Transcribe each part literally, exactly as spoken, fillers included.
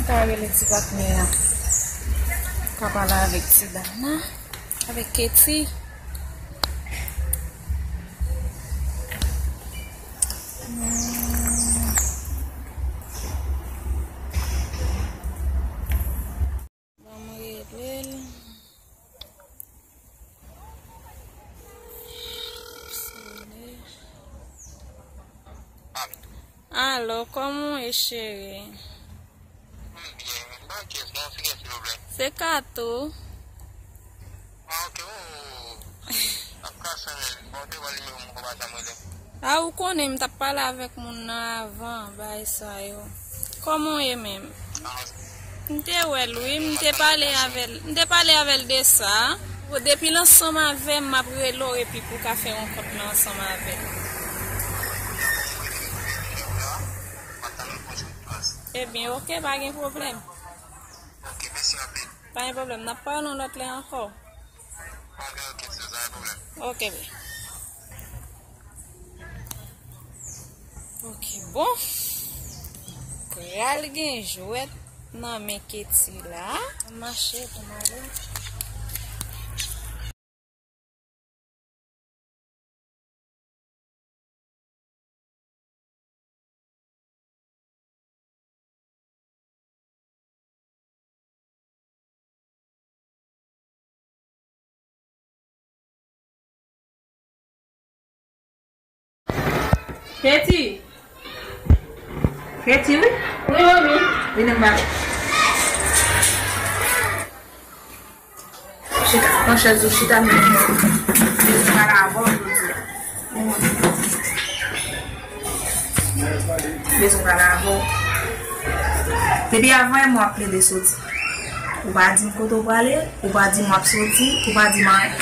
Sa rele ti patnè a. Ka pale avèk ti dam nan. Avèk Katie. Hmm. Ban m rele l. Alo, kòman w ye, cheri? M byen. Ban kiyès non, se kiyès, silvouplè? Se Kato. Ah, ok, oh. Ap ka sonn, bon, te wè nimewo m, ou pa janm rele. A, ou konnen, m t ap pale avèk moun nan avan, bagay sa yo. Kòman w ye menm? Ah, m te wè l, wi, m te pale avè l, m te pale avè l de sa. Depi l ansanm avè m, m ap rele w epi pou w ka fè rankont lan ansanm avè l. Ebyen, ok, pa gen pwoblèm. Ok, mèsi anpil. Pa gen pwoblèm, n ap pale yon lòt lè ankò. Ok, ok, sista, pa gen pwoblèm. Ok, byen. Ok, bon. Pral gen jwèt nan men Katie la. Mache pou m ale. Katie! Katie, wi. Wi, manmi. Vin anba. Chita, pran chèz ou, chita, men. Bezwen pale avè w jodi a. Bezwen pale avè w. Depi avan yè m w ap plede soti. Ou pa di m kote w prale, ou pa di m w ap soti, ou pa di m anyen.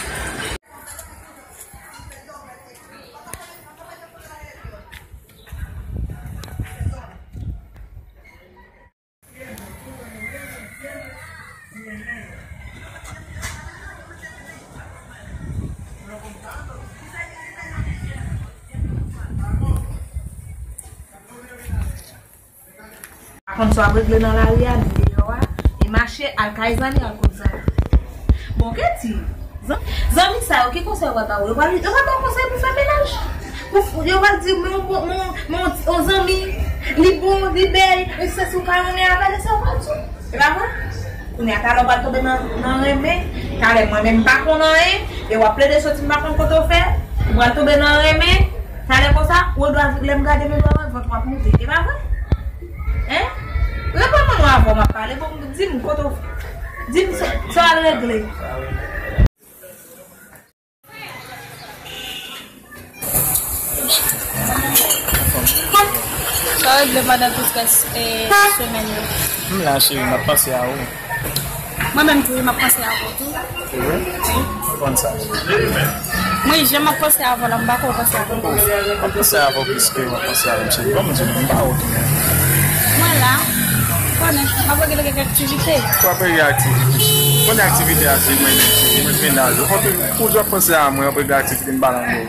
Pa konn sa w ap regle nan lari a, ni deyò a, e mache al kay zanmi, al kot zanmi. Bon, Katie, zan-, zanmi sa yo, ki konsèy yo pral ba ou? Yo pral, yo pral ba w konsèy pou fè mennaj? Pou f-, yo pral di, men yon bon, men yon, men yon, yon zanmi, li bon, li bèl, e se si w ka renmen avè l, e sa yo pral di w. E pa vre? Kounye a, talè w pral tonbe nan, nan renmen, talè mwen menm m pa konn anyen, e w ap plede soti m pa konn kote w fè, ou pral tonbe nan renmen, talè konsa, ou dwa, lè m gade men dwa mwen, vant ou ap moute, e pa vre? Hein? Reponn mwen non avan m ap pale, bon, di m kote w, di m sa, sa w al regle. Sa w regle pandan tout rès, eh, semèn yo? M la, cheri, m ap panse a ou. Mwen menm tou, wi, m ap panse a ou tou. Se vre? Wi. Ou konn sa. Mwen, jan m ap panse a ou la, m pa ko panse a ou. M ap panse a ou plis ke w ap panse a m, cheri. Ban m di w, m pa wè w tounen. Mwen la, konnen, m ap regle kèk aktivite. W ap regle aktivite. Konnen aktivite a, se mwen menm, cheri. Mwen mennaj ou. Ou konprann? Ou ap panse a mwen, w ap regle aktivite, m pa nan men w.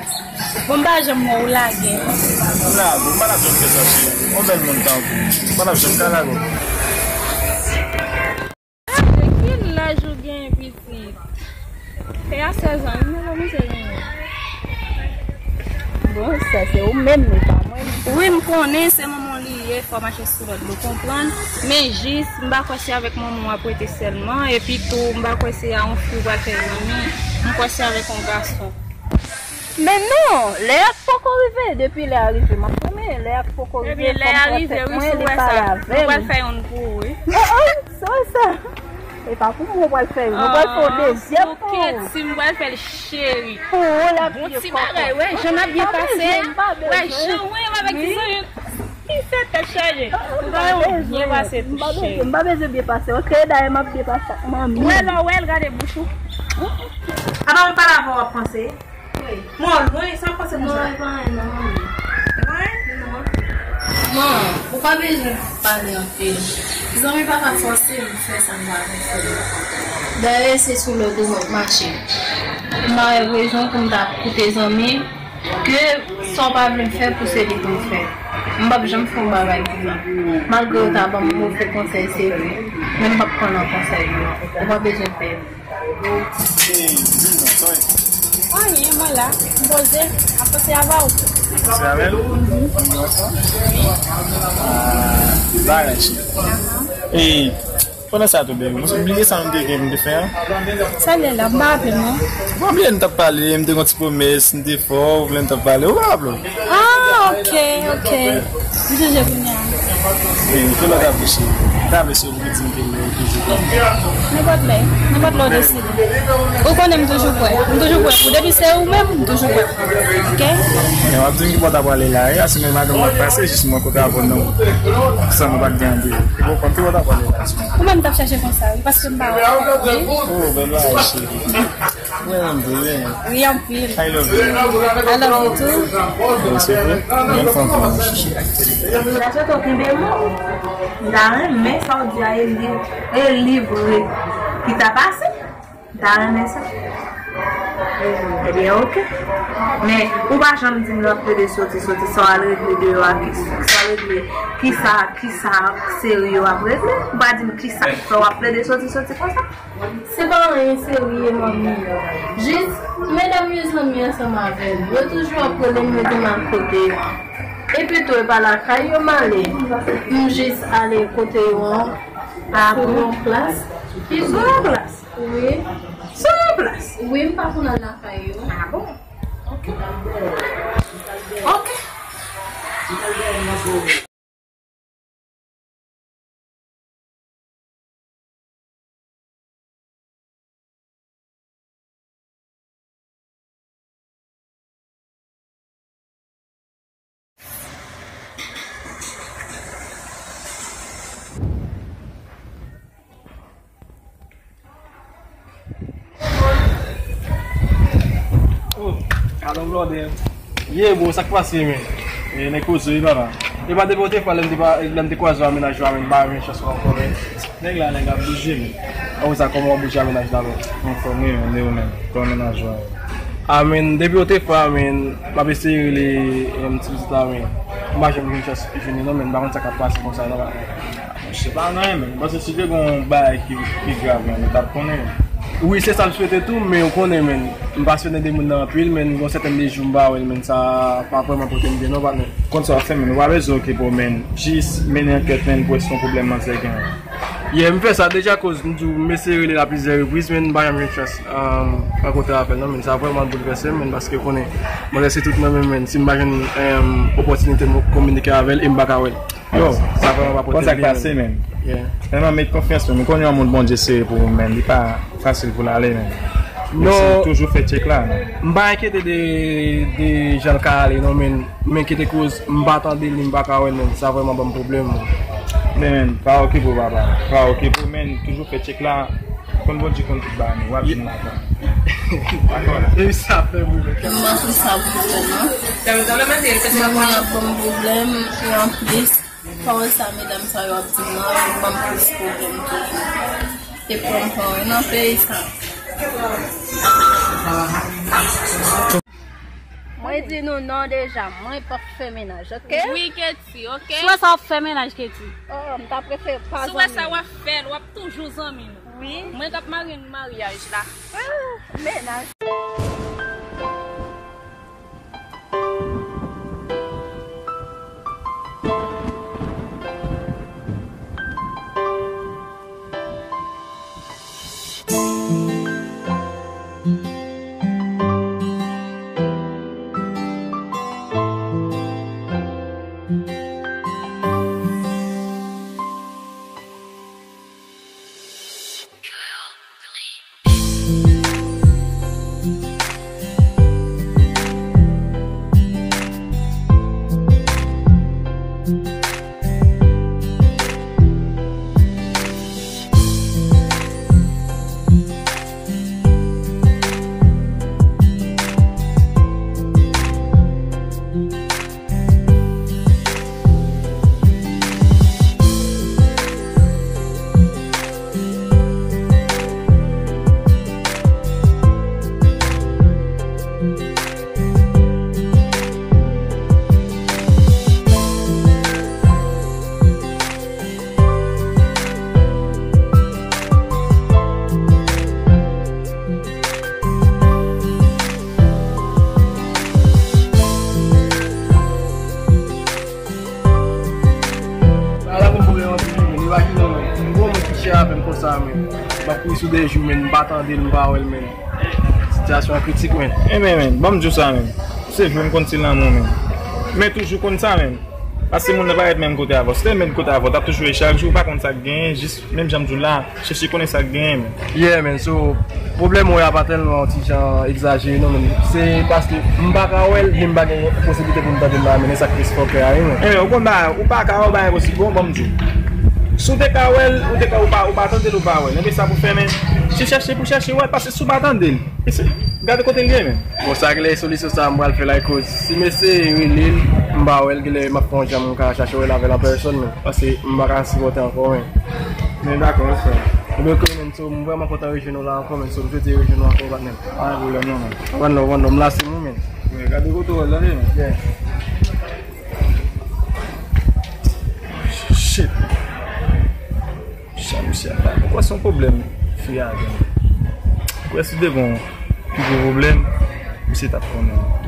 Bon, m pa janm wè w lage. M lage w, m pa t ap janm fè sa, cheri. Yon bèl moun tankou w, m pa t ap janm ka lage w. Gade ki laj ou gen, pitit. E a sèz an, wi, men kòman se genyen? Bon, sa se ou menm, men pa mwen. Wi, m konnen se manman w li ye, fò mache sou lòd, ou konprann. Men jis, m pa kwè se avèk manman w w ap rete sèlman, epi tou, m pa kwè se a yon fi w pral fè zanmi, m kwè se avèk yon gason. Men non, lè a poko rive, depi lè a rive, m ap renmen, lè a poko rive, fò m pran tèt mwen, li pale avè m. Mwen pral fè youn pou ou, wi. Oh, oh, sa, sa. E pa pou mwen, mwen pral fè youn, mwen pral fè yon dezyèm pou ou. Souke, si m pral fè l, cheri. Pou ou, l ap byen kòkò. Bon ti bagay, wè, jan n ap byen pase a, wè, jan w renmen avèk ti zanmi. Ki fè tèt chaje? Ou pa wè ou byen pase tou, cheri. M pa bezwen byen pase, ok? Dayè m ap byen pase ak manmi. Wè, lè w wè l, gade bouch ou. Apa m pale avè w, w ap panse? Wi. Mwen, lwen, sa w panse konsa? Non, e pa anyen, non, manmi. E pa anyen? Non. Manman, ou pa bezwen pale anpil. Zanmi pa ka fòse m fè sa m pa vle fè. Dayè, se sou lòd ou m ap mache. M pa wè rezon pou m ta koute zanmi ke sa w pa vle m fè pou se li pou m fè. M p ap janm fè yon bagay konsa. Malgre yo ta ban m move konsèy, se vre. Men m p ap pran nan konsèy yo. Ou pa bezwen pè. Anyen, mwen la. M poze. Ap pase avè w. Se avè l? Bagay cheri. E, pandan sa tou, baby, mwen bliye sa nou te gen pou nou te fè an. Sa l ye la, m pa raple m non. Mwen bliye nou t ap pale, m te gon ti pwomès, nou te fè w, vle nou t ap pale, ou pa raple w? Ah, ok, ok. M sonje kounye a. Wi, wi, ke lè w ta vle cheri? Ta vle cheri pou ki di m ke lè ou toujou prè. Nenpòt lè, nenpòt lè w deside. Ou konnen m toujou prè. M toujou prè pou. Depi se ou menm, m toujou prè pou. Ok? Men w ap di m ki bò w ta prale la, e, a se men madanm w ap pase, jis mwen kote avè w nan wout. San nou pa t gen anpil. Ou konn ki bò w ta prale la, a se men. Ou menm t ap chache konsa, wi, paske m pa wè. Wi. Oh, bèl bagay, cheri. Mwen renmen w, wi. Wi, anpil. I love you. I love you too. Bon, se vre? Mwen fanm pou mwen chouchou. M ta swete w kenbe men w. M ta renmen sa w di a e li, e li vre ki ta pase. M ta renmen sa. Ebyen, ok. Men, ou pa janm di m lè w ap plede soti, soti, sa w al regle deyò a, ki, sa w regle, kisa, kisa seri yo ap regle? Ou pa di m kisa, sa w ap plede soti, soti konsa? Se pa anyen serye, manmi. Jis, medam yo zanmi ansanm avè m. Yo toujou ap rele m, yo di m al kote yo. Epi tou, e pa lakay yo m ale. M jis ale kote yo an. Ah bon? Sou yon plas. Sou yon plas? Wi. Sou yon plas? Wi, m pa konn al lakay yo. Ah bon? Ok. Ok. Oh, alo, blòdè. Ye, bro, sa k pase, men? E, nèg koze, wi, papa. E pa depi otrefwa, lè m te pa, lè m te kwaze w a mennaj ou a, men m pa jwenn chans ankò, men. Nèg la, nèg ap bouje, men. Kòman sa, kòman w ap bouje a mennaj la, men? Anfòm, wi, men, e ou menm? Kòman mennaj ou a? A, men, depi otrefwa, men, m ap eseye rele, em, ti pitit la, men. M pa janm jwenn chans jwenn li, non, men, m pa konn sa k ap pase konsa, non, papa. Se pa nan, men, paske si te gen yon bagay ki pi grav, men, nou t ap konnen. Wi, se sa m swete tou, men ou konnen, men, m pasyone de moun nan anpil, men, gon sèten de jou m pa wè l, men, sa pa vrèman pote m byen, non, patnè. Konn sa w ap fè, men, ou pa bezwen okipe w, men, jis mennen ankèt, men, pou wè si se yon pwoblèm manzè gen. Yeah, m fè sa deja, koz m di w, m eseye rele l a plizyè repriz, men, m pa janm jwenn chans, um, rankontre avè l, non, men, sa vrèman boulvèse m, men, paske ou konnen, manzè se tout nan men m, men, si m pa jwenn, um, opòtinite m kominike avè l, e m pa ka wè l. Yo, sa vrèman pa pote byen. Konn sa k pase, men. Yeah. Tèlman met konfyans, men. M konnen yon moun Bondye sere pou ou, men. Li pa fasil pou l ale, men. Non. Toujou fè tchèk la, men. M pa enkyete de, de jan l ka ale, non, men. M enkyete koz m pa tande li, m pa ka wè l, men. Sa vrèman ban m pwoblèm, men. Men, men, pa okipe w, papa. Pa okipe w, men. Toujou fè tchèk la. Konn Bondye konn tout bagay, men. W ap jwenn lajan. Dakò la. E sa fè m ri. M pa konn sa pou fè, non. Mwen konn ap ban m pwoblèm, e anplis, pawòl sa medam sa yo ap di m nan, yo ban m plis pwoblèm toujou. E pran m pran wi nan peyi sa. Mwen di nou non deja, mwen p ap fè mennaj, ok? Wi, Ketty, ok? Si w wè sa w ap fè mennaj, Ketty. Oh, m ta prefere pa zanmi. Si w wè sa w ap fè l, w ap toujou zanmi nou. Wi. Mwen k ap marye n maryaj la. Ah, mennaj. Imajine w, menn, yon gwo moun ki chè avè m konsa, menn. M ap kouri sou dèyè jou, menn, m pa tande l, m pa wè l, menn. Sitiyasyon an kritik, menn. Enben, menn, ban m di w sa, menn. Se vre, m konn se lanmou, menn. Men toujou konn sa, menn. Paske moun nan pa ret menm kote avè w. Si te menm kote avè w, t ap toujou wè chak jou, ou pa konn sa k genyen, jis menm jan m di w la, chèche konnen sa k genyen, menn. Yeah, menn, so, pwoblèm ou a pa tèlman yon ti jan egzajere, non, menn. Se paske m pa ka wè l, men m pa gen posiblite pou m tande l la, menn. E sa k plis fòkè a, wi, menn. Enben, ou konn bagay, ou pa ka wè bagay posib, bon, ban m di w. Si w te ka wè l, ou te ka, ou pa, ou pa tande l, ou pa wè l. Enben, sa pou fè, menn, se chèche pou chèche wè l, paske si w pa tande l, e se, gade kote l ye, menn. Bon, sa k lè solisyon sa a, m pral fè l, like, si mesye rele l, m pa wè l, genlè m ap fè yon jan m ka chache wè l avè l an pèsòn, men, paske m pa ka sipòte ankò, men. Men dakò, frè. Ebyen, ok, men, so, m vrèman kontan rejwenn ou la ankò, men, so, m swete rejwenn ou ankò, patnè m. Pa gen pwoblèm, non, men. One love, one love, m la se nou, men. Wi, gade kote w al, tande, men. Yeah. Shit. Sa misye ap bay. Ou kwè se yon pwoblèm fi a gen? Ou kwè si te gen yon pi gwo pwoblèm, misye t ap konnen?